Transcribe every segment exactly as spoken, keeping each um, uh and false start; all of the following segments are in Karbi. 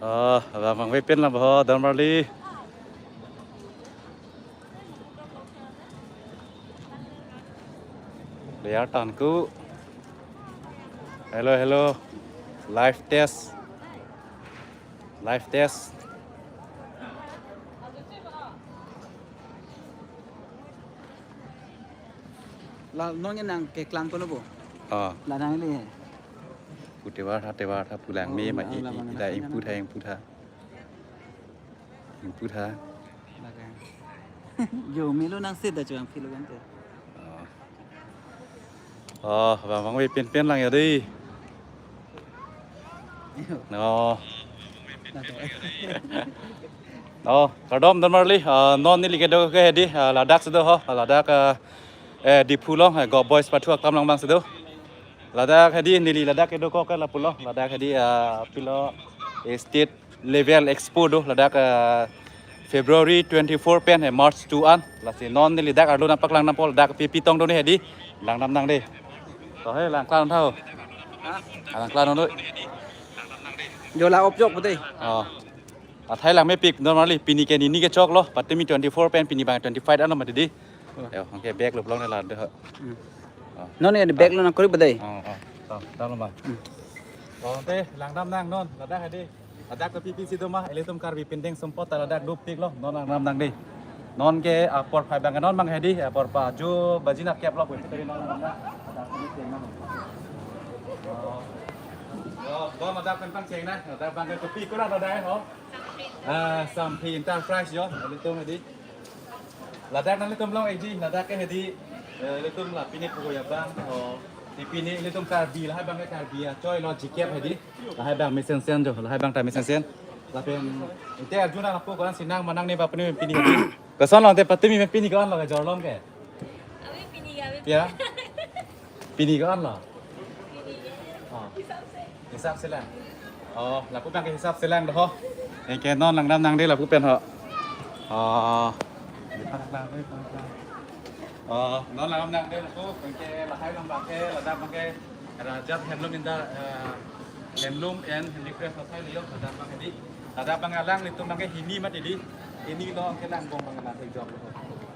Oh, abang abang vepin lang ho, Don Marley. Biar tanku. Hello, hello. Live test. Live test. La non nangkeklang kono bo? Oh. La nangli he. Pu tevar ha, tevar ha, pu lang. Oh, me ma la, i, la i, bang ila na ingput ha, ingput ha. Ingput ha. Lake. Yo, melo nang seta chuang philo kan te. Oh. Oh, abang abang vepin pin lang ya dei. Yo. Oh. Lake. Oh, kardom Don Marley. Ah, non neli kedo ke hedi, ah, ladak si do ho, ladak, ah, eh, Diphu along, eh, Go Boys pathu akam along abang si do. Ladak hedi neli ladak kedokok ke lapulo, ladak hedi, ah, pilo, eh, State Level Expo do, ladak, ah, February twenty-four pen, eh, March two an. Lasi non neli dak arlo nangpaklang nangpo, ladak pi pi tong do ne hedi, langdam nang dei. To he, langklang tha ho. Ha? Ah, langklang do. Yo, la op jok pute. Oh. Athai lang mepik Don Marley, pini ke nini kechoklo, patumi twenty-four pen, pini abang twenty-five anlo mati dei. Oh. Yo, oke, bag lo pulang ne la dei ho. Hmm. Oh. Non ne bag lo nangkori pute. Oh, oh. To, to lo ma. Hmm. Oh, te langdam nang non, ladak hedi. Ladak ke pi pi si do ma, ilitum Karbi pindeng sumpot ta ladak dopiklo, non langdam nang dei. Non ke apor phai abang non abang hedi, apor pa jo baji nat kep lo, pui teri non abang. Ladak hedi tenang. Oh. Yo, bom ladak pen pangcheng nang, ladak abang ke kopi kurang ladak ho. Ah, Samphi Enterprise yo, ilitum hedi. Ladak nanglitum long eji, ladak ke hedi, eh, ilitum la pini pugo ya abang, oh, di pini ilitum Karbi, lahai abang ke Karbi achoi lo jikep hedi, lahai abang mesensen jo, lahai abang ta mesensen. Lapen, inte arjuna lapu koran sinang manang ne ba pini pini hedi. Koson lo te patumi pini ko-an lo kejor long ke? Abi pini abi. Ya. Pini ko-an lo? Pini ya. Oh. Hisap se. Hisap selang. Oh, lapu abang ke hisap selang do ho. Anke non langdam nang dei lapu pen ho. Oh. Oh, non langdam nang dei lapu, anke lahai along abang ke, ladak abang ke Rajat Handloom in the, eh, Handloom and Handicraft athai lo yo, ladak abang hedi. Ladak abang alanglitum abang ke hini mati dei. Hini lo anke lang bong abang lang thek jok lo.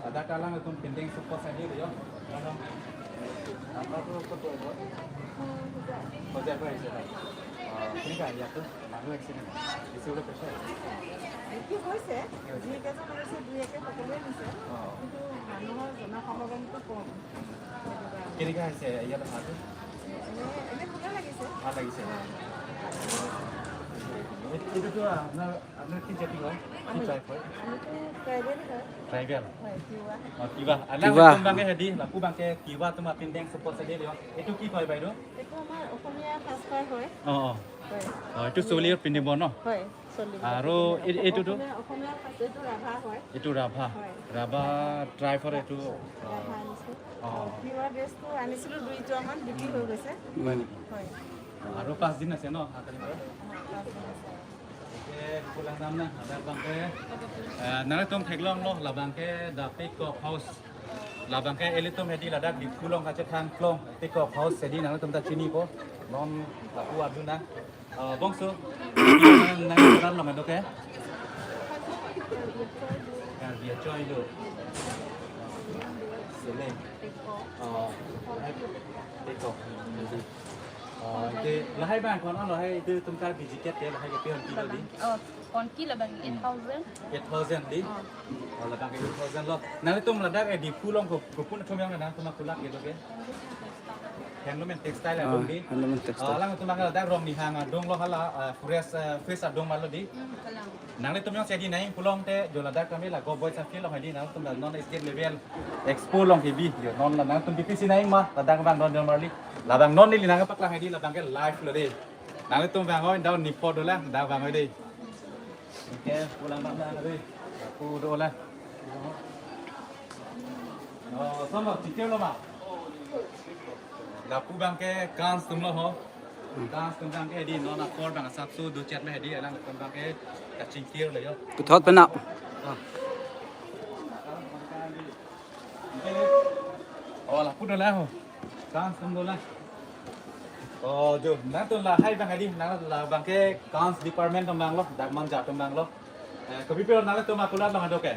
Ladak alanglitum pindeng sumpot sa hedi lo yo. Alang. Apa tu, apa tu, apa? Hoja apa ya? Ah, ini kan ya tu, malu accident. Isi udah pesel. এইটো হৈছে, যিকেইজন আহিছে, দুই একে সকলোৱে নিছে। অ। কিন্তু মানুহৰ জনসমাগমটো কম। সেইটো কাৰণে। কেনেকা হৈছে ইয়াত অহাটো? এনে, এনে ভালে লাগিছে। ভাল লাগিছে। অ। এই-, এইটোতো আপোনাৰ, আপোনাৰ কি জাতি হয়? কি আমি, ট্ৰাইব হয়? আমিতো ট্ৰাইবেল হয়। ট্ৰাইবেল? হয়, তিৱা। অ, তিৱা। তিৱা। আলাং একদম বাংকে হেদি, লাকু বাংকে তিৱা, তোমাৰ পিন্ধেং support চাই দিয়ক। এইটো কি কয় বাইদেউ? এইটো আমাৰ অসমীয়া সাজপাৰ হয়। অ, অ। হয়। অ, এইটো চলিয়ে পিন্ধিব ন? হয়, চলিয়ে আৰু পিন্ধিব। এই-, এইটোতো? অসমীয়া, অসমীয়া সাজ, এইটো ৰাভা হয়। এইটো ৰাভা। হয়। ৰাভা ট্ৰাইবৰ এইটো। ৰাভা আনিছো। অ। আৰু তিৱা ড্ৰেছটো আনিছিলো দুইযোৰমান, বিক্ৰী হৈ গৈছে। হয় নেকি? হয়। আৰু পাঁচ দিন আছে ন, সাত তাৰিখৰ? আমাৰ পাঁচ দিন আছে। Oke, pulang damna, ladak bangke. Eh, nangtum theklonglo, labangke The Peacock House. Labangke ilitum hedi ladak Diphu along kachethang klong, Peacock House hedi nangtum ta chinipo. Non lapu aduna. Eh, bongso. Nang, nang, nang, nang, nang, oke. Karbi achoi do. Seleng. Oh, Peacock. Oh, oke. Lahai bang, kon lahai itu tum Karbi jacket ya, lahai ke pion kilo di? Oh, kon kilo bang, eight thousand. Eight thousand di? Oh. Oh, labang eight thousand lo. Nangtum ladak, eh, Diphu along ko, kopun atum yang nangtum akulak gitu ke? Handloom and textile adung di? Handloom and textile. Ah, alangtum ladak Rongnihang adung lo hala, ah, fresh, ah, fresh adung malo di? Hmm, kalang. Nanglitum yang sedi nai pulang te, jo ladak kami la Go Boys a field along hedi, nangtum la non state level expo along hebi, jo non la nangtum B P C nai ma, ladak bang non Don Marley. Labang non neli nangpaklang hedi, labangke live lo de. Nangtum bang oi, daun ni photo la, dak bang oi de. Oke, pulang bang dah de. Aku do la. Oh, sama, chitiu lo ma. Lapu bangke kans tum lo ho. Kans tum bangke di non apor bang asap su do chat me di alang tum bangke kachingkir lo yo. Puthot penap. Ah. Oh, lapu do la ho. Kans tum do la. Oh, jo, nangtum lahai abang hedi, nang labang ke Kans department atum abang lo, Dakmanja atum abang lo. Eh, kopi pilo nangtum akulat abang hado ke?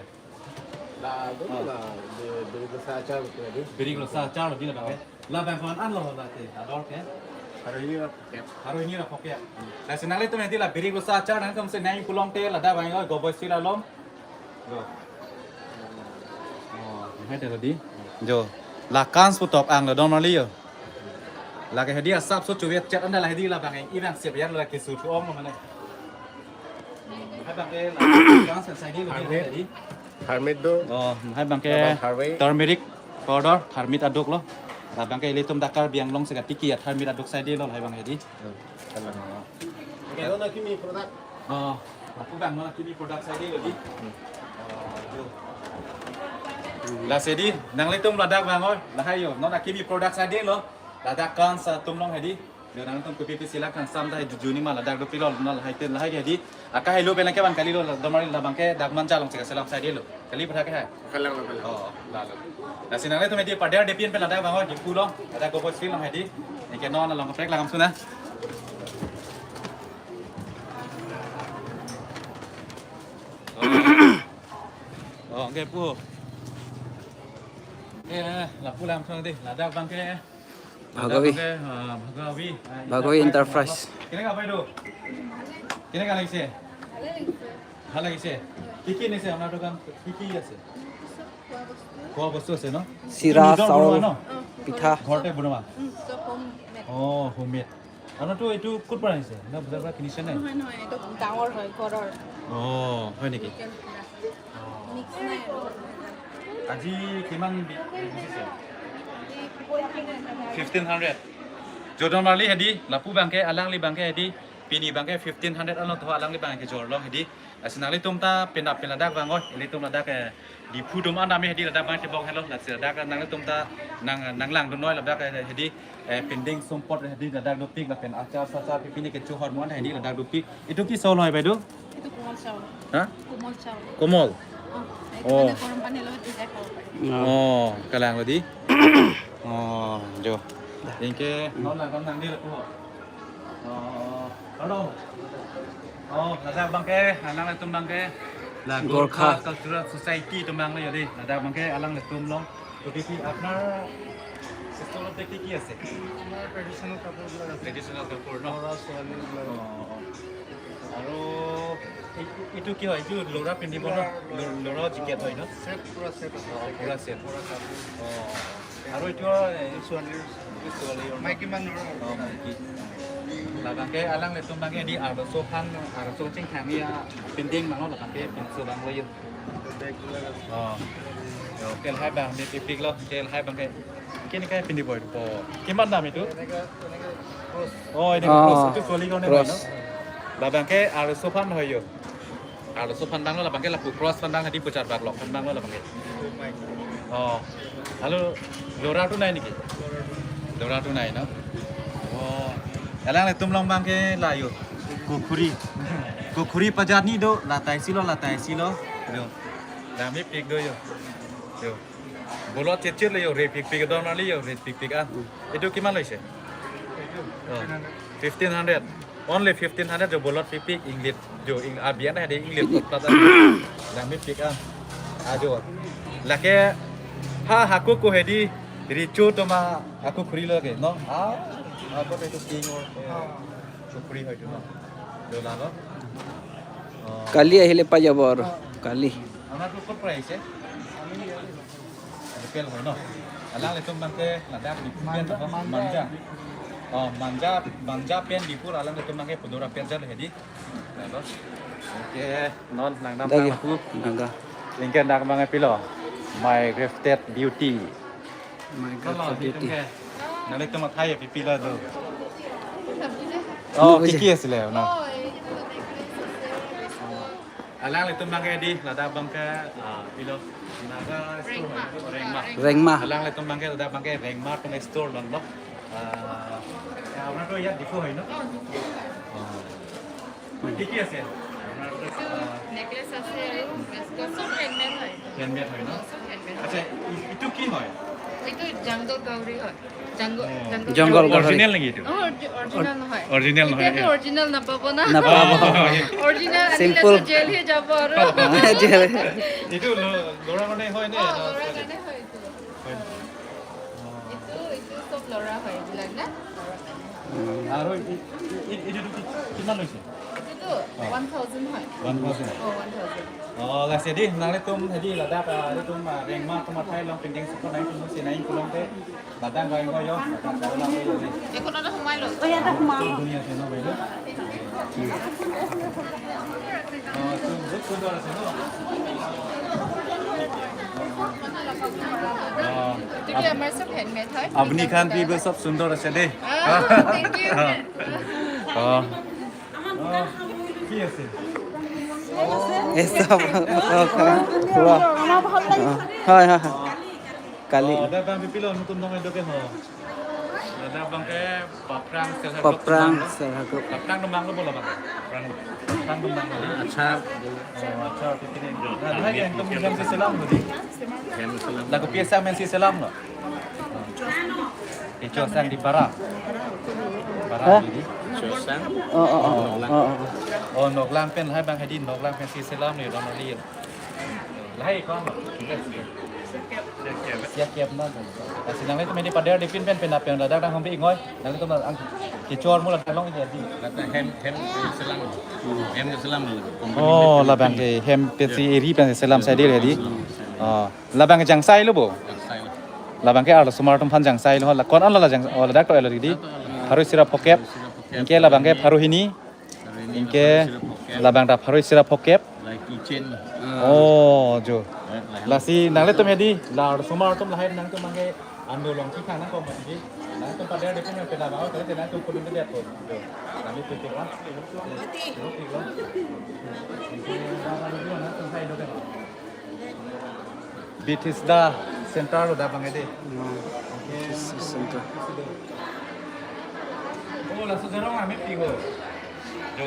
La, do, Oh. la, de, de, de, sa, achar, betul, hedi. Birik lo sa achar lo di labang ke. Labang ko-an lo la te, ador ke? Haro hini ra phokep. Haro hini ra phokep. Lasi nanglitum hedi la birik lo sa achar nangtum si nang pulote ladak abang lo Goboi Steel along. Jo. Oh, hai te lo di. Jo. La Kans putok ang lo don mali jo. Lake hedi asap so chuviat chat anda la hedi labang ke. Ibang siap yan lake su thu ong lo mane. Hai abang ke la Kans kan sai di lo di Harvey. Hedi. Harvey do. Oh, hai abang ke Labang Harvey. Turmeric powder, Harvey aduk lo. Labang ke ilitum dak Karbi Anglong si katiki ya Harvey aduk sai di lo hai abang hedi. Hmm, kalang. Oke, lo na kimi product. Oh, aku bang lo na kimi product sai di lo di. Hmm. Oh, jo. Lasi di, nanglitum ladak abang oi, lahai jo. Lo na kimi product sai di lo. Ladak Kans atum along hedi. Jo nangtum kopi pisi la kangsam ta hedi juni ma ladak dopik lo na lahai te lahai ke hedi. Aka helo pelang ke abang kali lo la don mali labang ke Dakmanja along si kaselam sai di lo. Kali pura ke hai. Kalang lo, kalang. Oh, lalo. Lasi nanglitum hedi pader depin pen ladak abang oi Diphu lo. Ladak Goboi Steel along hedi. Anke non along kaprek langdam suna. Oh. Oh, anke pu. Eh, lapu langdam suna di. Ladak abang ke Bhagavi. Ladak abang ke, ah, Bhagavi. Ah, Bhagavi Enterprise. Enterprise. Keneka pai do? Keneka lagise? Bhal lagise? Bhal lagise? Ki ki anise? Apnar dokan ki ki ase? Khua bostu ase, no? Sira, Etu nijor bonoa, chaul, no? Pitha. Ghorte bonoa? উম, চব homemade. Oh, homemade. Apnartu etu kotpra anise? Na bojar pra kinise ne? নহয়, নহয়, এইটো ডাঙৰ হয়, ঘৰৰ। Oh, হয় নেকি? লোকেল পুৰা। Oh. মিক্স নাই আৰু। আজি কিমান বি-, বিচিছে? Fifteen hundred. Jo don mali hedi, lapu abang ke, alangli abang ke hedi, pini abang ke fifteen hundred along tho alangli abang ke jor long hedi. Lasi nanglitum ta penap pen ladak abang oi, ilitum ladak, eh, Diphu atum an dami hedi ladak abang tebok helo, lasi ladak nanglitum ta nang, nang langdun noi ladak, eh, hedi, eh, pinding sumpot hedi ladak dopik lapen achar sachar pipine kecho hormon hedi ladak dopik. Etu ki chaul hoi bai do? এইটো কোমল চাউল। Ha? কোমল চাউল। Komol? অ, এইটো Oh. মানে গৰম পানী লগত ভিজাই খাব পাৰি। Oh, kalang lo di. Oh, jo. Anke non langdam nang di lapu. Oh, hello. Oh, ladak abang ke, alanglitum abang ke. La Gorkha. Gorkha Cultural Society atum abang lo jo di. Ladak abang ke alanglitum along. To ki ki apnar store-ot ki ki ase? আমাৰ ট্ৰেডিশ্যনেল কাপোৰবিলাক আছে। Traditional কাপোৰ, no? ল'ৰা ছোৱালীবিলাক। Oh, oh. আৰু এই-, এইটো কি হয়? এইটো ল'ৰা পিন্ধিব ন? ল'ৰা, ল'ৰা। ল-, ল'ৰা জেকেট হয় ন? ছেট, পুৰা ছেট আছে। অ, পুৰা ছেট। পুৰা কাপোৰ। অ। আৰু এইটো, এ, এইটো ছোৱালীৰ। এইটো ছোৱালীৰ ন? মাইকী মানুহৰ। অ, মাইকী। Labang ke alanglitum abang ke di arloso aphan, arloso chingthang ya, pinding abang lo labang ke pinso abang lo yun. বেগবিলাক আছে। অ। অ, kelhai abang, mepikpik lo, kelhai abang ke. Keneka pindipoi po. Kiman dam itu? এনেকা, এনেকা ক্ৰছ। অ, এনেকা অ, ক্ৰছ। এইটো ছোৱালীৰ কাৰণে হয় ন? Cross. Labang ke arloso aphan হয় jo. Arloso aphan abang lo labang ke lapu cross aphan abang hedi bojar bak lok aphan abang lo labang ke. অ। Hello, ল'ৰাটো নাই নেকি? ল'ৰাটো নাই ন? অ। Alanglitum along abang ke la jo. Kukhuri. Kukhuri pajar ni do, la taisi lo, la taisi lo. Jo. Dam mepik do jo. Jo. Bolot chit chit lo jo, rate pikpik don mali jo, rate pikpik an. এইটো কিমান লৈছে? এইটো অ। Fifteen hundred. Fifteen hundred. Only fifteen hundred jo bolot pikpik inglit jo ing abian hedi inglit pot pat an. Dam mepik an. Ajo. Lake ha haku ko hedi richo toma aku khuri lo ke, no? Ah, aku itu king or, eh, kukhuri hoy tu, no? Jo lalo. অ। কালি আহিলে পাই যাব আৰু। কালি। Apnartu kotpra ahise? Local hoy no? Alanglitum abang ke ladak Diphu pen Manja, ho? Manja. Manja. Oh, Manja, Manja pen Diphu alanglitum abang ke pudora pen jalo hedi. Lalo. Oke, non langdam Lagi. Nang aku. Nangga. Anke dak abang ke pilo. My Grafted Beauty. My Hello, Grafted Beauty. Nanglitum ke. Nanglitum athai ya pipi la do. Oh, Ano ki ki asile na? Alanglitum abang ke di, ladak abang ke, ah, pilo. Naga store, Rengma. Rengma. Rengma. Alanglitum abang ke, ladak abang ke Rengma atum store lo, no? Ah, ya, apnartu ya Diphu hoy, no? Oh, Diphu. Oh. কি কি আছে? আপোনাৰ তাতে, এইটো আহ, নেকলেছ আছে আৰু ব্ৰেচলেট, চব হেণ্ডমেড হয়। হেণ্ডমেড হয় ন? চব হেণ্ডমেড। আচ্ছা, ই-, এইটো কি হয়? এইটো জংগল গাউৰি হয়। Jungle, jungle. Jungle, jungle. Original নেকি এইটো? অ, অৰিজি-, অৰিজিনেল নহয়। অৰিজিনেল নহয়, এতিয়াতো এ। অৰিজিনেল নাপাব না। নাপাব। অ, অ, অ। অৰিজিনেল আনিলে simple। তো জেলহে যাব আৰু। জেল। এইটো ল-, ল'ৰাৰ কাৰণে হয় নে? অ, না, ল'ৰাৰ ছোৱালী? কাৰণে হয় এইটো। হয়। অ। এইটো, এইটো চব ল'ৰা হয় এইবিলাক না? উম। আৰু এই, এই, এই, এইটো কি-, কিমান লৈছে? এইটোতো অ। One thousand হয়। One thousand। অ, one thousand। অ, lasi di, nanglitum hedi ladak, ah, ilitum, ah, rengma atum athai along pindeng suko nangtum si nangtum pulote, ladak bai bai yo, ladak bai bai yo. এইখনতে সোমাই লওক। অ, ইয়াতে সোমাম। ধুনীয়া আছে ন, বাইদেউ? অ, এইটো বহুত সুন্দৰ আছে ন? অ, এইটো কি আমাৰ চব handmade হয়? আপুনি খান কি চব সুন্দৰ আছে দেই। অ, thank you। অ। অ, কি আছে? এই চব, অ, খোৱা। আমাৰ ভাল লাগিছে। অ, হয়, হয়, হয়। কালি। অ, দে, bang, pipilo, nangtum dong, edo ke ho. Dada bang ke Paprang self help group. Paprang self help group. Paprang dong bang lo bola bang. Paprang, Paprang dong bang lo. Acha. Oh, acha, pipini. Nah, hai yang tum yang si selam lo di. Yang selam. Lagu piasa main si selam lo. Icho sang di Bara. Bara. Hah? Di. Icho sang. Oh, oh, oh. Noklang. Oh, oh, oh. Oh, Noklang pen, hai bang hedi Noklang pen si selam ni, Ronali. Lahai kon. Siak kep na. Lasi nanglitum hedi paderdipin pen pen apeng ladak dang hom bi ingoi. Nanglitum ang kechor mula dalong hedi. Ladak hem, hem selam. Hem selam. Oh, labang ke hem pensi eri pen selam sai dir hedi. Oh, labang ke jangsai lo bo. Jangsai lo. Labang ke arlosomar atum aphan jangsai lo. La kon an la jang, oh, ladak to elo hedi. Pharo isi ra phokep. Pharo isi ra phokep. Anke labang ke pharo hini. Anke labang ta pharo isi ra phokep. Like kitchen. Oh, jo. Eh, lahai. Lasi nanglitum hedi, la arlosomar atum lahai nangtum bang ke ando long ki khang nang kom hedi. Nangtum paderdipin pen labang, tadi nangtum kulun de ko. Jo. Nami tutup ah. Tutup lo. Anke nangtum hai do kan. Bethesda Center lo da bang hedi. Hmm. Oke. Bethesda Center. Oh, laso jorong amepik ho. Jo.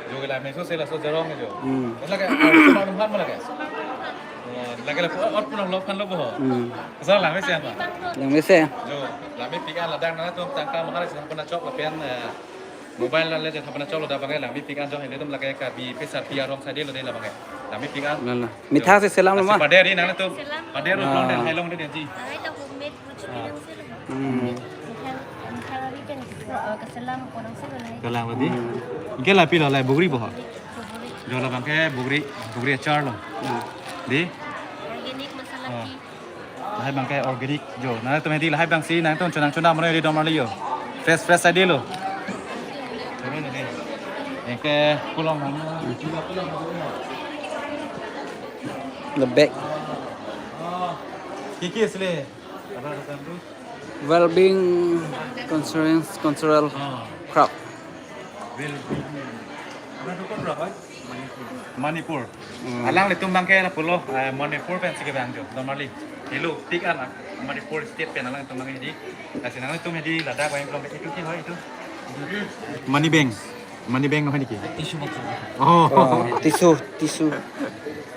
Jo ke la meso si laso jorong jo. Hmm. Lake, ah, semua rumah mana ke? Oh, lake la ot punang lok kan lo bo. Hmm. Asal lang mesi apa? Lang mesi. Jo, la mepik an ladak nangtum tangka mahal sih pernah cok lapen, eh, mobile le je thapna cholo da bang ke la mepik an jong hedi tum lake Karbi Pesarpi arong sai de lo de la bang ke. La mepik an. La la. Mitha si selam lo ma? Lasi pader di nangtum. Selam. Pader lo. Ah. Long den hai long de ji. Hai ta homemade kuch bhi nang se lo. Hmm. Mitha, mitha bhi kan, uh, kaselam orang se lo hai. Kalang lo di. Hmm. Anke la pilo la bugri bo ho. Bugri. Jo la bang ke bugri, bugri achar lo. Hmm. Di? Organic masala tea. Lahai bang ke organic jo. Nangtum hedi lahai bang si nangtum chonang chonang mane di dom arli yo. Fresh fresh sai de lo. Anke kulong mana? The bag. Oh. Ki ki asle? Ada ada tu. Well-being Conference Cultural Club. Well-being. Mana tu kot berapa? Manipur. Hmm. Alanglitum bang ke lapulo, eh, Manipur pensi kevang jo, normally. Helo, pik an, Manipur state pen alanglitum bang hedi. Lasi nangtum hedi ladak bang belum itu ki hoi itu. Money bank. Money bank no hedi ki? Tissue box. Oh. Oh, tissue, tissue,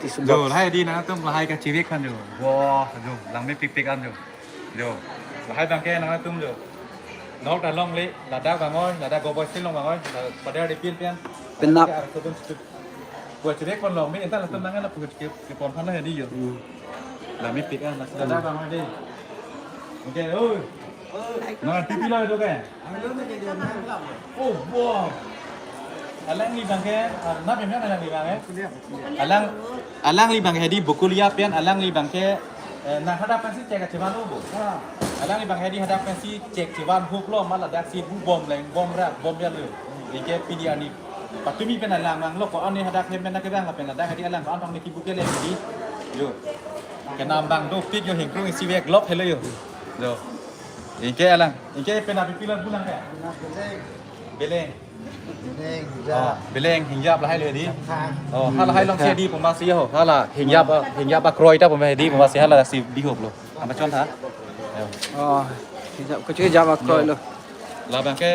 tissue box. Jo, lahai di nangtum lahai kachirek kan jo. Wah, jo, lang mepik pik an jo. Jo. Lahai bang ke nangtum jo. Nok ta longle, ladak bang oi, ladak Goboi Stil along bang oi, la paderdipin pen. Penap. Ladak ke arso dun situ. Buat chirek pon long, mi entan latum nang na pukut ke, ke pon phan na hedi jo. Hmm. La mepik an, la ladak bang oi di. Oke, oi. Nang T V lo itu ke? Oh, wow. Alangli bang ke, ah, nap ya alangli bang ke? Alang, alangli bang ke hedi Bokulia pen, alangli bang ke, eh, nang hadak pensi chek chevan lo bo. Alangli bang hedi hadak pensi chek chevan huk lo, ma ladak si bu bom leng, bom rak, bom ya lo. Anke pini ani patumi pen alang mang lo ko-an ne hadak hem pen na kevang lapen ladak hedi alang ko-an tong ne kibu ke le hedi. Jo. Kenam bang dopik jo, hingkrung isi vek lok helo jo. Jo. Anke alang, anke penap pipilo bulang ke? Beleng. Beleng, hingjap. Oh, beleng, hingjap lahai lo di. Tha. Oh, hala hai long si di puma si ho. Hala hingjap, hingjap akroi ta puma di puma si hala si bihop lo. Apa chon tha? Oh, hingjap, kuchu hingjap akroi lo. Labang ke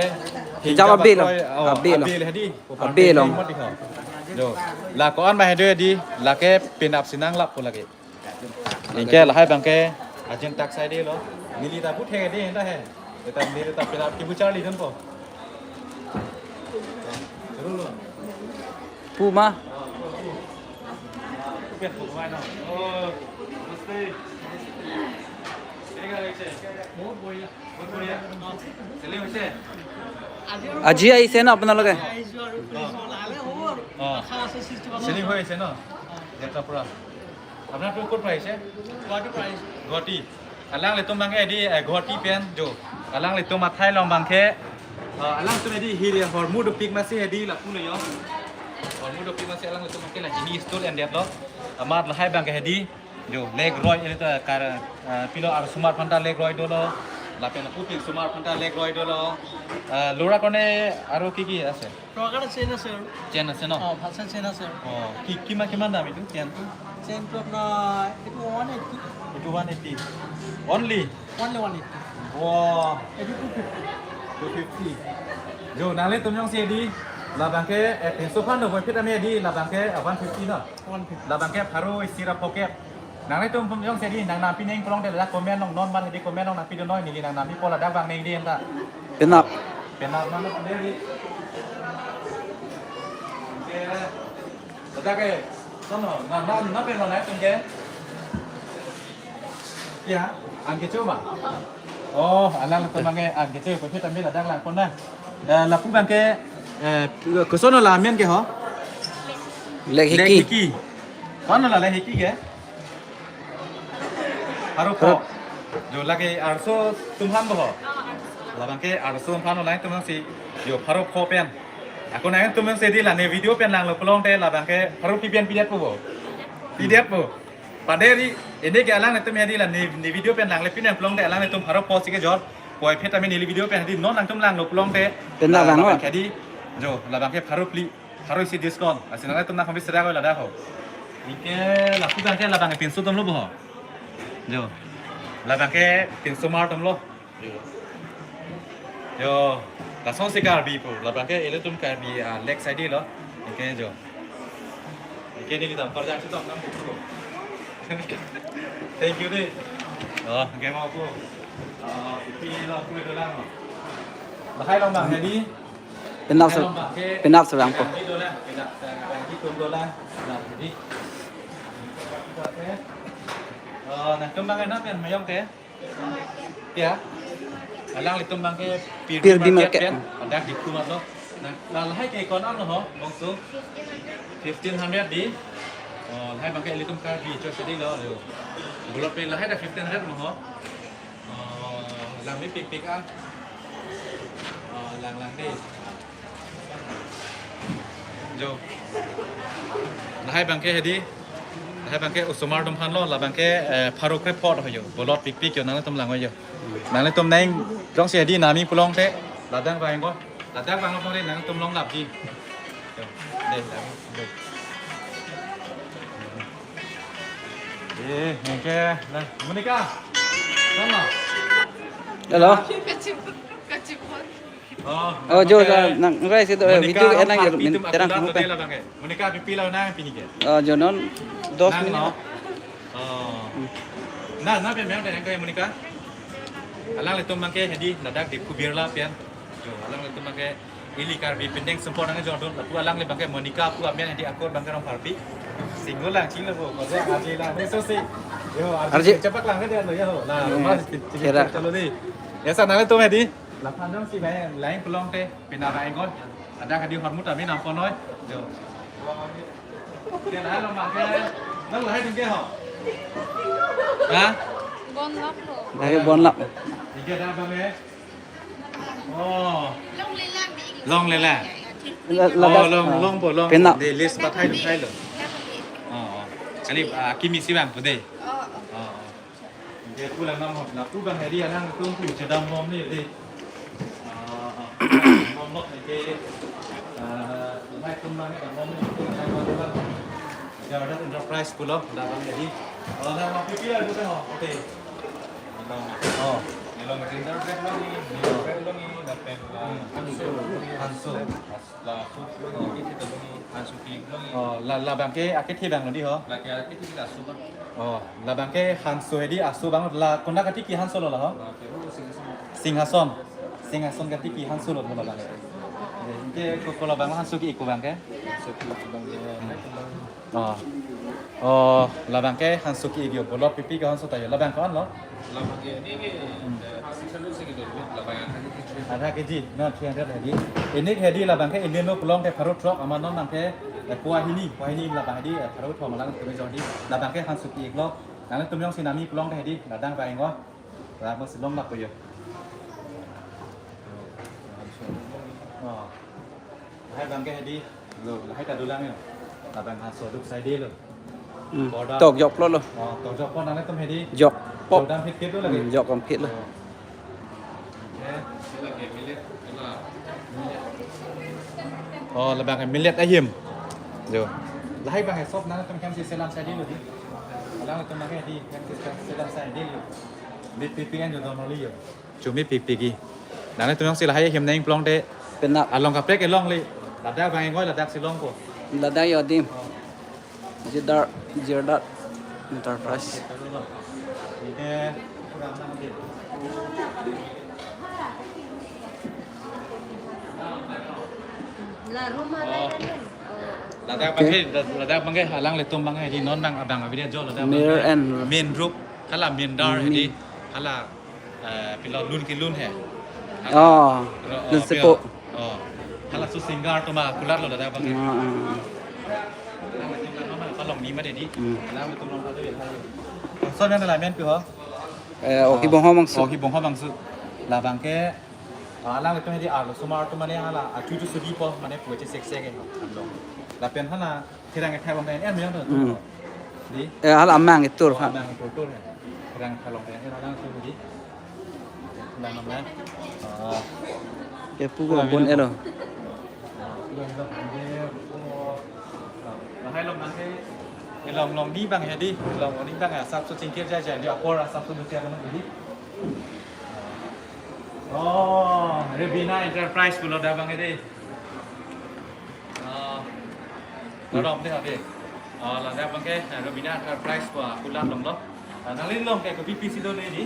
hingjap abe lo. Akroi, oh, abe lo. Abe le hedi. Abe lo. Jo. La ko-an ma hedo di, lake penap si nanglap ko lake. Anke lahai bang ke ajin tak sai de lo. Neli ta pu thek dei, anta he. Eta neli ta pela kibu charli kan po. Pu ma. Oh, namaste. আজি আহিছে ন আপোনালোকে? Selling হৈ আছে ন? যাত্ৰা পৰা। আপোনাৰতো ক'ৰ পৰা আহিছে? গুৱাহাটীৰ পৰা আহিছো। Guwahati. Alanglitum abangke edi, eh, Guwahati pen jo. Alanglitum athai along abangke, eh, alanglitum edi hiri hormu dopik masi edi lapu lo yo. Hormu dopik masi alanglitum abangke la hini stall endet lo. Amat lahai abangke edi jo leg roi edi ta kar, eh, pilo arsomar aphanta leg roi dolo. Lapen lapu pinsomar aphanta leg roi dolo. Eh, lura kone aro ki ki ase? Program chain আছে আৰু। Chain আছে ন? অ, ভাল চাই চেইন আছে আৰু। অ, কি, কিমান, কিমান দাম এইটো চেইনটো? চেইনটো আপোনাৰ এইটো ওৱান এইটি। এইটো one eighty. Only? Only one eighty. Wow. এইটো two fifty. Two fifty. Jo, nanglitum jongsi edi, labangke, eh, pinso aphan no, boy, phit ami edi, labangke, eh, one fifty ন? One fifty. Labangke pharo isi ra pocket. Nanglitum jongsi edi, nang nampi nangji pulote ladak comment along non mal edi comment along nangpi dun noi, neli nang nampi po ladak abang nangji anta. Penap. Penap mane pu dei. Oke. Ladak ke. Sono, na, na, na pen lo nangtum ke? Ya, an kecho ma? Oh, alanglitum abangke an kecho, ko phit ami ladak lang pon na. Eh, lapu abangke, eh, koson lo la amen ke ho? Leg hiki. Leg hiki. Koson lo la leg hiki ke? Pharo pho. Jo lake arloso atum aphan bo ho. Labangke arloso atum aphan lo nangtum si. Jo pharo pho pen. Ako nangtum si edi la ne video pen langlo pulote labangke pharo phli pen pidet po bo. Pidet po. Padahal edi ke alanglitum edi la ne, ne video pen langle pin pulote alanglitum pharo pho si kejor. Poi phit ami neli video pen edi non nangtum langlo pulote. Penap la, abang labang ho. Ke edi. Jo, labangke pharo phli. Pharo isi discount. Lasi nanglitum nang kami serak ladak ho. Anke lapu abangke labangke pinso atum lo bo ho. Jo. Labangke pinsomar atum lo. Jo. Jo. Lasonsi Karbi pu. Labangke ilitum Karbi, ah, leg side lo. Anke jo. Anke neli dampar jang si tom nang pu. Thank you dei. Oh, anke mo pu. Ah, ipi lo pu dolang. Lahai along abang edi. Penap so, penap so rang po. Nangtum abangke nang pen mayong ke? Ya. Alanglitum abangke Pirdi Pirdi Market Market pen. Ladak Diphu mat lo. Nang, la lahai ke koan lo ho, bongso? Fifteen hundred dei. Oh, lahai abangke ilitum Karbi cho si dei lo. Bulot pen lahai ta fifteen hundred lo ho. Oh, lang mepikpik ah. Oh, lang lang dei. Jo. Lahai abangke edi. Lahai abangke osomar atum aphan lo, labangke, eh, pharo krepho ho jo. Bulot pikpik jo, nangtum lang ho jo. Nangtum nang jongsi edi nangji pulote, ladak vangnon. Ladak vangnon pulote nangtum longlap dei. Jo. Dei, lang. Dei. Eh, anke, nah, Monica. Sama. Hello. Kachipon, kachipon. Oh, oh, jo, nang rai si to, eh, Monica video ke nang api tum terang aku kamu pen. Monica api pila nang pini ke? Oh, jo non dos minit. Oh. Nah, nah, pen yang ke Monica. Alanglitum abangke edi ladak Diphu Birla pen. Jo, alanglitum abangke ili Karbi pindeng sempor nang jordon. Lapu alangli abangke Monica pu amen edi akur abangke Rongpharpi. Single lang chilo bo. Kozo aji lang. Ni so si. Yo, aji. Arji. Cepak lang ke dia lo yo. Nah, hmm, mas chalo dei. Ya sa nangtum edi. Laphan dong si bai lain pulote pina bai gol. Ada kadi hormu tami nampon noi. Jo. Dia lah lo make. Nang lahai dong ke ho. Ha? Bon lap lo. Lahai bon lap. Tiga dah bang eh. Oh. Long lela. La, la, oh, long, ah, long po, long. Penap. Dei list pathai dong thai lo. Oh, oh. Kali, ah, kimi si bang po dei. Oh, oh. Oh, oh. Anke pu lang nam ho, lapu abang edi alanglitum pu chedam bom ni dei. Ah, ah. Bom lo anke, ah, nangtum abang chedam bom ni, nangtum abang. Jardin Enterprise pulo, dak abang edi. Oh, nang mau pipi lah dulu ho, oke. Oh. Long dinner break long ni, dinner break long ni, lapen la hanso. Hanso. La soup long ni, kithe long ni, hanso ki long ni. Oh, la, labang ke akethe abang lo dei ho? La ke akethe la soup abang. Oh, labang ke hanso hedi, aso abang la konat katiki hanso lo la ho? La ke, oh, Singhason. Singhason. Singhason katiki hanso lo mo labang. Ke ko, ko labang hanso ki-ik abang ke? Hanso ki-ik abang ke. Oh. Oh, labang ke hanso ki-ik yo, bolok pipi ke hanso ta yo. Labang ko-an lo? Labang ke ini ke, eh, six hundred se kilo, labang yang tadi. Adha keji, non three hundred hedi. Ini hedi labang ke, ini lo pulang ke pharo throk, amat non nang ke, eh, pua hini, pua hini labang hedi, eh, pharo throk malang tu jodi. Labang ke hanso ki-ik lo. Nangtum jongsi nami pulang ke hedi, ladak vang-ik lo. Labang si long lapu yo. Oh. Lahai abang ke hedi, lo, lahai ta dolang yo. Labang hanso duk sai dei lo. Hmm. Border. Tok joklo lo. Oh, tok joklo, nangtum hedi. Jokpo. Jokdam phit phit lo lake. Hmm, jokdam phit lo. Oh. Eh, sila ke millet, sila. Oh, labang ke millet ahim. Jo. Lahai abang ke sop nangtum hem si selam sai dei lo dei. Alangtum abang ke hedi, hem si selam sai dei lo. Di pipi an jo dom lo yo. Chumi pikpik ke. Nangtum jongsi lahai ahim nang pulang te. Penap. Along kaprek kelong le. Ladak vang-ik lo, ladak si longpo. Ladak yo adim. Oh. Jirdar, Jirdar Enterprise. Ini kurang enam menit. La rumah. Oh. Lain kan? Ladak abang ke, ladak abang ke alanglitum abang ke hedi, non abang abang video jo ladak abang ke. Mirror and main road. Hala main dar hedi. Hala Eh, pilo lun kelun he. Hala, oh, ro-, oh, lun sepo. Pilo. Oh. Hala su singer atum akulat lo ladak abang. Ah, ah. Hala atum abang ke palong ni ma dei di. Hmm. Hala atum abang ke. So, nang lamen pi ho? Eh, oh, ah, Hibong ho bangso. Oh, Hibong ho bangso. Labang ke, ah, alanglitum hedi arlosomar atum mane hala, ah, chuchu sudipo, mane puche seksek ke. Lapen hala, Therang kethak long ta en-en meyang to. Hmm. Di? Eh, hala amang itur, oh, ha. Amang itur tur, ya. Therang kethak long ta en-en, alang itur di. Alang amang. Ah. Kepu ko bon elo. Lahai long nang ke. Long long ni abang hedi, long ni abang asap su chingkir jai jai, di apor asap su lucia kan di. Oh, Rebina Enterprise pulo ladak abang hedi. Ah, ladak dei, dei. Ah, ladak abang ke, ah, Rebina Enterprise pu akulat longlo. Ah, nangli long ke kopi pisi do dei di?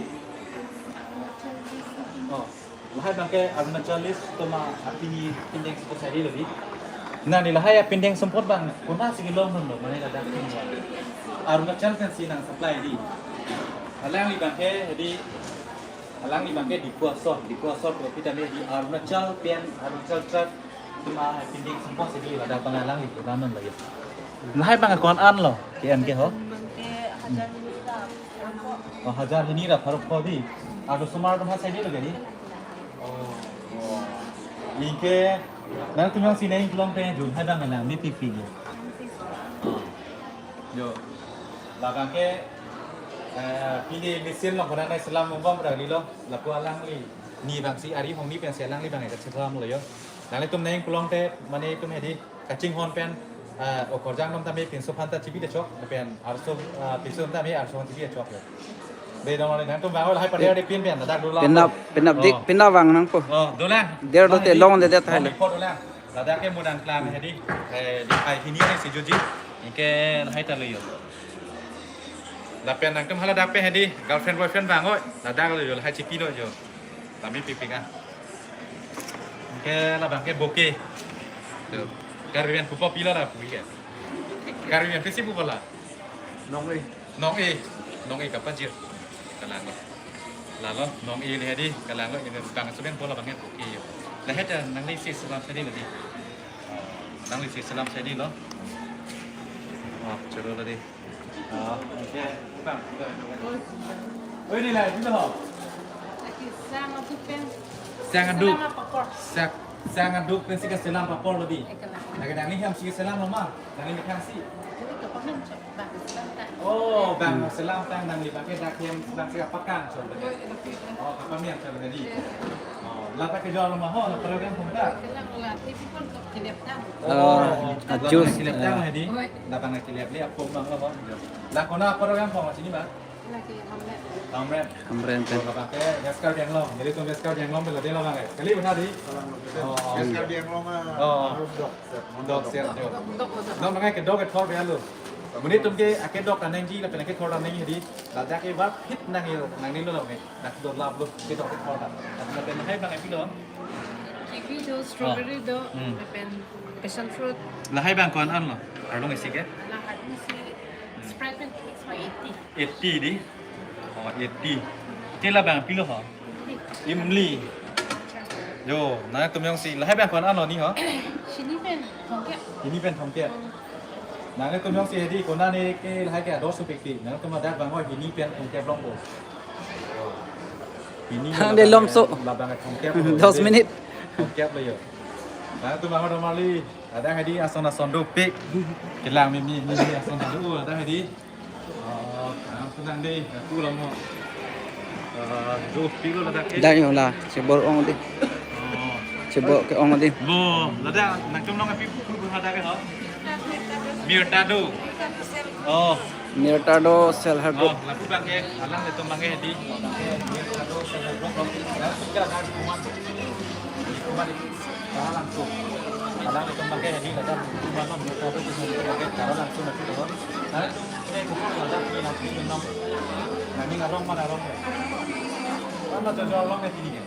Oh, lahai abang ke Arunachal East atum apini pindeng sepo sai dei lo dei. Nangli lahai apindeng sempot abang, konatsi kelong lo, mane ladak pindeng. Arunachal pensi nang supply dei. Alangli abang ke, hedi, alangli abang ke Diphu asor, Diphu asor kopi tame di Arunachal pen, Arunachal tract atum apindeng sempot sai dei ladak abang alangli ke daman lagi. Lahai abang ko-an lo, ke-en ke ho? Abang ke hajar hini ra pharo pho. Oh, hajar hini ra pharo pho dei. Arlosomar atum ha sai dei lo ke dei. Oh. Anke nangtum jongsi nang kelong te jun hai abang nang mi pipi dei. Oh. Jo. Labang ke, eh, pini mesin long konat nang selam longbom ra dei lo. Lapu alangli. Ni abang si ari hong ni pensi alangli abang ke selam lo yo. Nanglitum nang kelong te mane itum hedi kachinghon pen, eh, okorjang nom tame pinso aphan ta chibi ta chok, pen arso, eh, pinso tame arso aphan chibi ta chok lo. Dei dong le nangtum abang lahai pada dei pin pen, ladak dolang. Penap, penap dik, oh, penap vang nangpo. Oh, dolang. Der do te long de det hai lo. Dolang. Ladak ke mo nangklang hedi, eh, di hai hini si joji. Anke lahai ta lo yo. Lapen nangtum hala dak pen hedi, girlfriend boyfriend vang oi. Ladak lo yo, lahai chipi lo yo. Tame pipi ka. Anke labang ke bouquet. To. Karbi pen pupo pilo la puke. Karbi pen pisi pupo la. Nong-e. Nong-e. Nong-e kapajir. Kalang lo. Lalo, nong-e le hedi, kalang lo, ini bang suben bola bang ke bouquet yo. Lahai ta nangli si selam sai dei lo dei. Nangli si selam sai dei lo. Oh, choro lo dei. Oh, oke. Bang. Oi, dei la, dei ho. Lake sang aduk pen. Sang aduk. Selam papor. Sang, sang aduk pensi keselam papor lo dei. Eh, kalang. Lake nangli hem si keselam lo ma. Nangli methang si. Jadi ke pamen chok, bang selam ta. Oh, bang selam ta nangli abang ke dak hem selam si kapakang chok. Oi, oke. Oh, kapamian chok tadi. Iya. Oh, la ta kejor lo ma ho, la program pun ta. Kelang la, tapi pun kelep ta. Oh, oh, acus. Kelep ta hedi. Oi. Labang kelep le apo abang lo ho. La konat program pun sini, bang. Hamren. Hamren pen. Kalau pakai West Karbi Anglong. Jadi tuh West Karbi Anglong bela dia lah bang. Kali benar di. Oh, West Karbi Anglong mah. Oh. Harus dok. Dok siap jo. Dok, dok, dok. Dok nang ke dok ke thor be alu. Muni tum ke ake dok ta nangji lapen ake thor ta nangji di. Ladak ke bap hit nang il nang ni lo lo ke. Dak dok lap lo ke dok ke thor ta. Lapen hai bang epilo. Kiwi do, strawberry do, hmm, lapen passion fruit. Lahai bang ko-an anlo? Arlong isi ke? Lahai isi Sprite pen six by eighty. Eighty di. Oh, eighty. Te la bang pilo ho? Imli. Jo, nangtum jongsi lahai bang ko-an anlo ni ho? Chini pen thomkep. Chini pen thomkep. Nangtum jongsi hedi konane ke lahai ke dos pekti. Nangtum dak bang ho chini pen thomkep longpo. Chini. Hang de lomso. Labang thomkep. Dos minit. Thomkep lo jo. Nangtum bang ho do mali. Ada hedi ason ason dopik. Kelang mimi mimi ason ason do ada hedi. Oh, langsung nang deh, aku lama. Eh, dopik lo ladak ke. Dai ho la, chebor ong di. Oh. Chebor ke ong di. Bo, ladak nangtum nong api pukul berapa ada ke ho? Mirtado. Oh. Mirtado self help group. Oh, lapu bang ke, alang itu bang ke di. Mirtado self help group. Lapu kira ada kuman. Kuman. Cara langsung. Kadang itu pakai ini, kadang cuma nonton, kadang itu pakai cara langsung nanti turun. Nah, itu saya bukan ada ini nanti minum. Nah, ini ngarong mana rong ya? Mana tuh jual rong ya sini ya?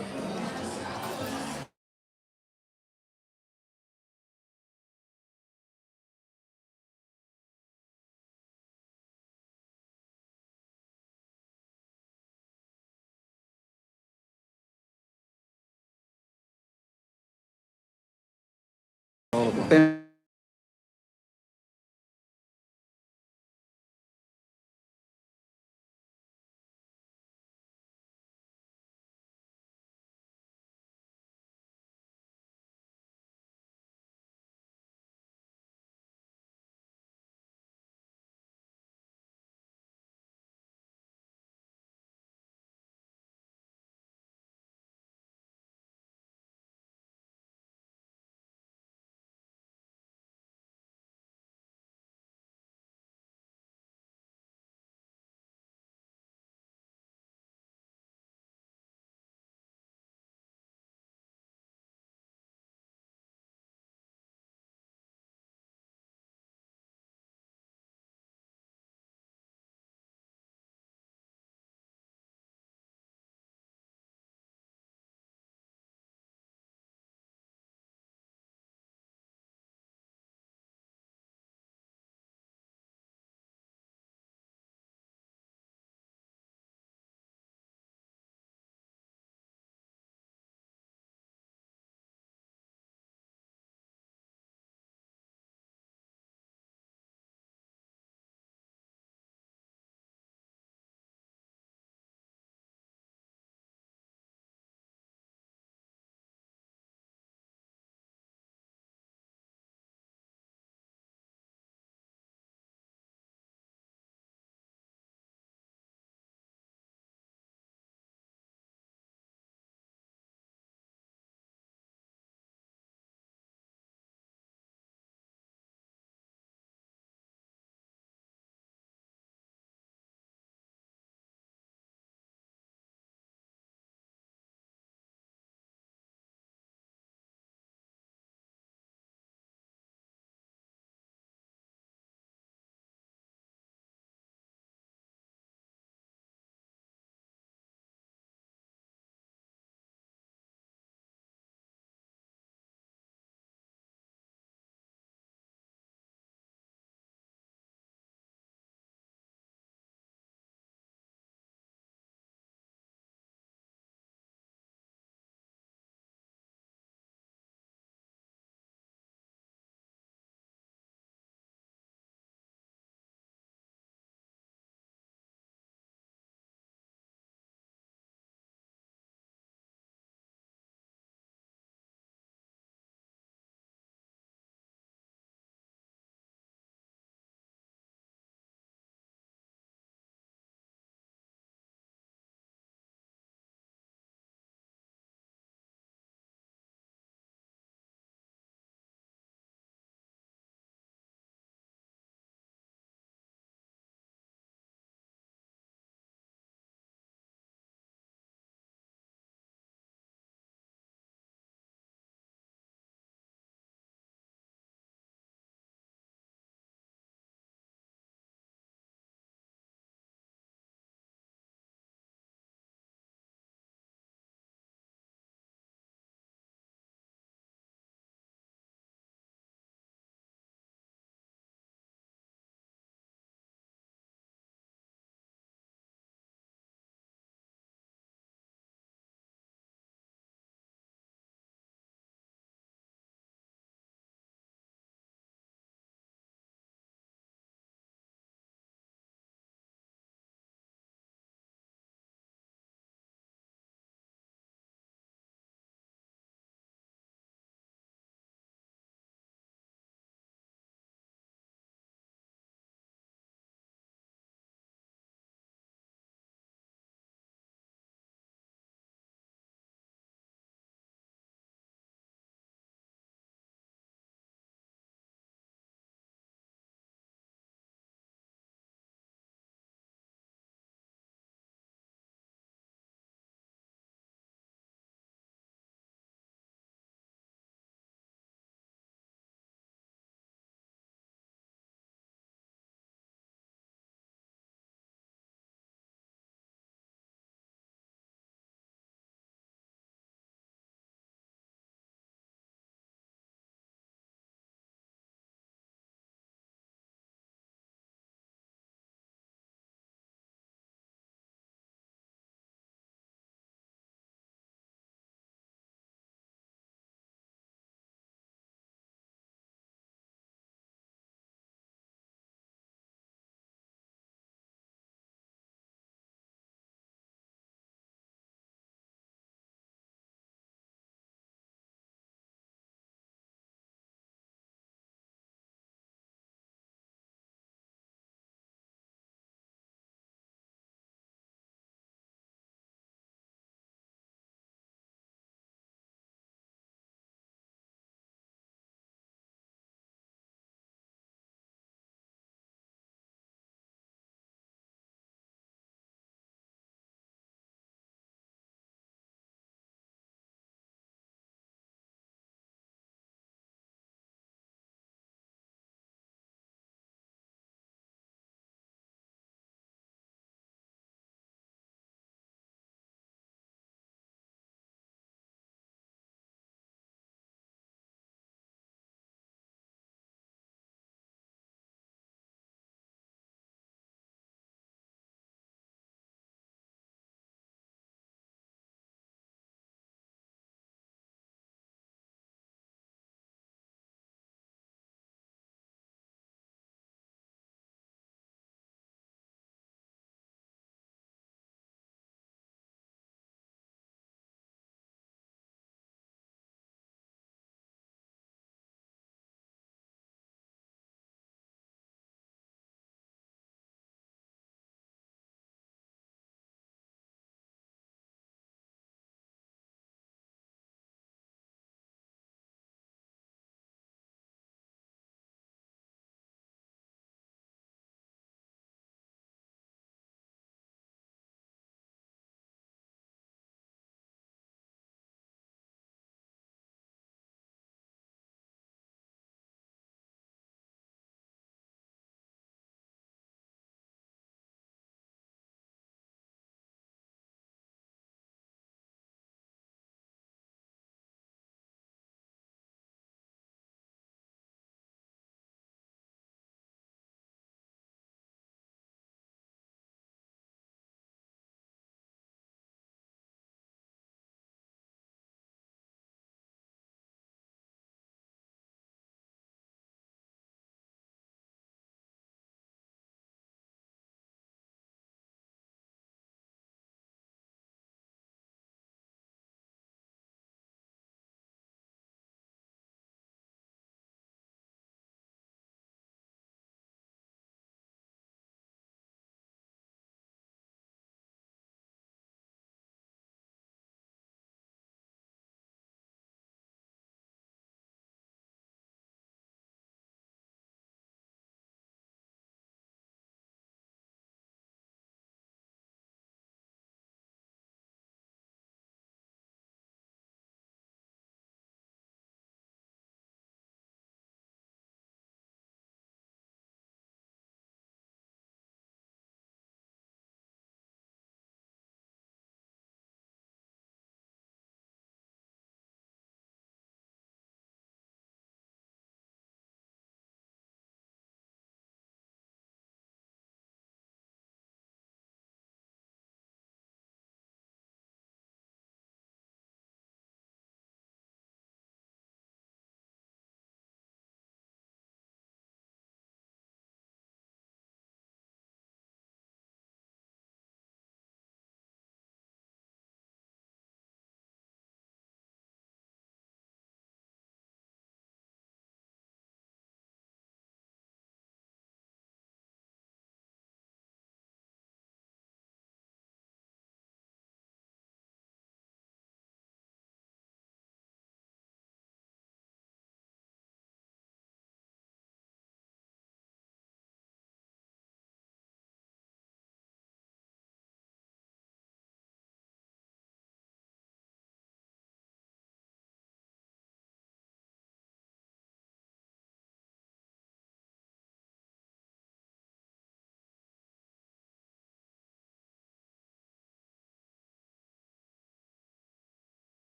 Oh, pen